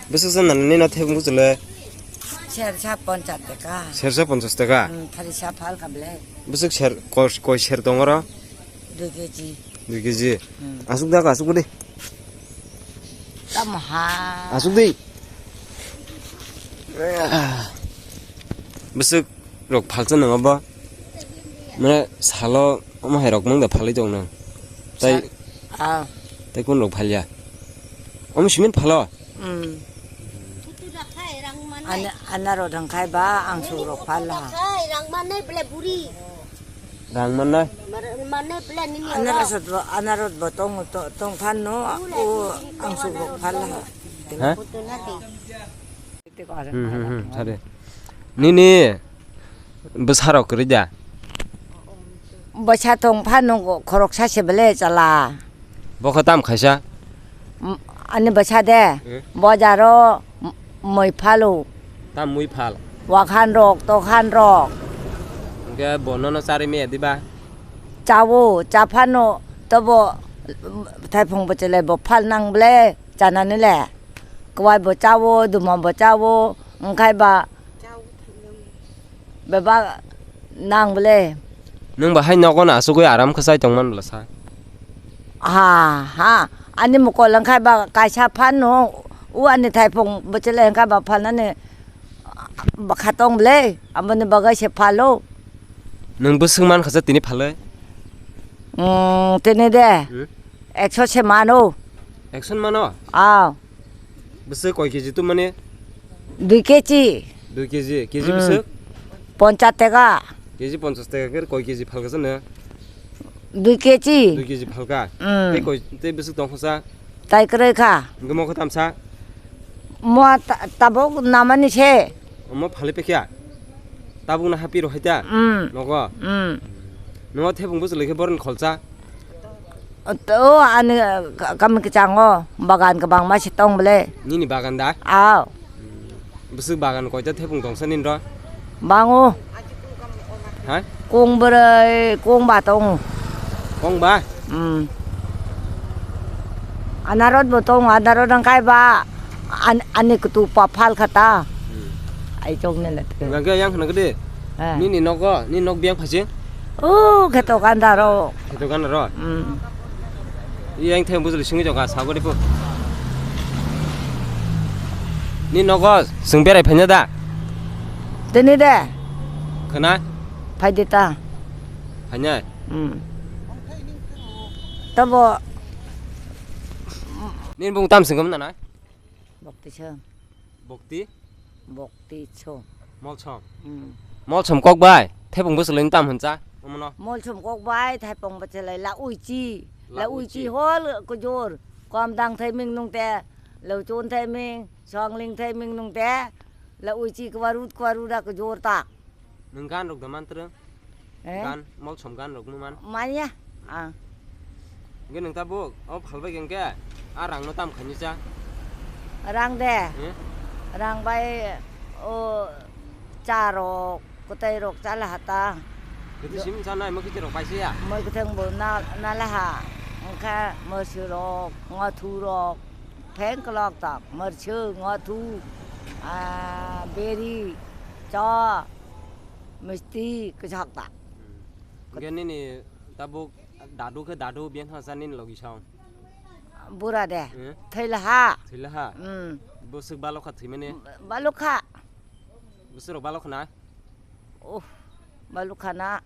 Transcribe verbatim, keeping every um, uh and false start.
Bwswk sa nani nina thebung bwchwle? Sersa ponchas taka. Sersa ponchas taka? Hmm, tharisa phal kable. Bwswk ser, kos-, koi ser tong oro? Dui keji. Dui keji? Hmm. Aswk da, aswk di. Tamo ha. Aswk di. Bwswk rok phalsa nang abo? Mane salo omo hai rok mangda phalwi tong nang. Tai, sa-, ah. Tai kun rok phalya? Omo simin phalo? Hmm. Ana, ana rok dang khai ba ang su rok phal ha. Rang mannai? Mar-, mannai bele nini oro. Ana rok sot bo, ana rok bo tong, to-, tong phan no, o ang su rok phal ha. Ha? Hmm, hmm, hmm, sare. Nini bwsa rok kwrwi da? Bwsa tong phano khoroksa se bele chala. Bokha tam khaisa? M-, ani bwsa de. Eh? Bojaro m-, mui phalo. Tam mui phal? Wakhan rok, tokhan rok. Hwnkhe bo nono charwi maya diba? Chawo, cha phano tobo thaipung bwchelai bo phal nang ble chanani le. Kwai bo chawo, duma bo chawo, wngkhai ba bebak nang ble. Nwng ba hai nogo no asugwi aram khe chai tongman bwla sa? Ha, ha. Ani mokol wngkhai ba kaisa phano, o ani thaipung bwchelai wngkhai ba phalnani bwkha tong ble, aboni bagwi se phalo. Nwng bwswk man kha sa tini phalwi? Mm, tini de. Hmm? Ekso se mano. Ekso mano? Ah. Bwswk koi keji tu mane? Dui keji. Dui keji, keji hmm. Bwswk? Ponchas taka. Keji ponchas taka khe koi keji phalka sa no? Dui keji. Dui keji phalka. Hmm. Tei koi, tei bwswk tong kha sa? Tai kwrwi kha. Hwnkhe mokho tamsa? Mo ta-, tabuk namani se. Omo phalwi pekya? Tabuk na hapi rw hai ta? Hmm. Nogo? Hmm. Nogo thebung bwswk lai khe boroni kholcha? O, ani, uh, ka-, kami kwchango bagan kwbangma se tong bole. Nini bagan da? Aw. Bwswk bagan koita thepung tongsa nini ro? Bango. Ha? Kong bwrwi, kong ba tongo. Kong ba? Hmm. Anarot bo tongo, anarot wngkhai ba an-, ani kwtu pa phal kha ta. Hmm. Ai chong nene. Hwnkhe yang khna gede. Eh. Nini nogo, nini nok biyang phaising? O, kheto ganda ro. Kheto ganda ro? Hmm. Yang theng bujuli singwi jokha, sagori po. Ni nogo, sing berai phanya da? Tini de. Khana? Phai de ta. Phanya? Hmm. Tabo. Nin bung tam singam na na? Bokti song. Bokti? Bokti song. Molsom. Hmm. Molsom kok bai, thepung bwswlwini tam hwncha, omono. Molsom kok bai, thaipung bwswlwi la uichi. La uichi. La uichi hol kujor. Kom dang thaiming nung te, la uchon thaiming, songling thaiming nung te, la uichi kwaru kwaru da kujor tak. Nwng gan rok da mantra? Eh? Gan, molsom gan rok nung man? Manya. Ah. Hwnkhe nwng tabuk, o phalbai hwnkhe, a rang no tam khaini cha? Rang de. Eh? Rang bai, o, cha rok, kwtai rok cha laha ta. Kwtwi sim cha nai, mwkhwtwi rok paisa ya? Mwkhwtwng bo na, na laha. Wngkha mwswi rok, ngothu rok, pheng klok tak, mwrswk, ngothu, ah, beri, cha. Misti kwchak ta. Hmm. Hwnkhe nini tabuk dadu khe dadu biyang thangsa nini logi song? Bura de. Eh? Thailaha. Thailaha? Hmm. Bwswk balokha thwimani? Balokha. Bwswk rok balokha na? Oh, balokha na.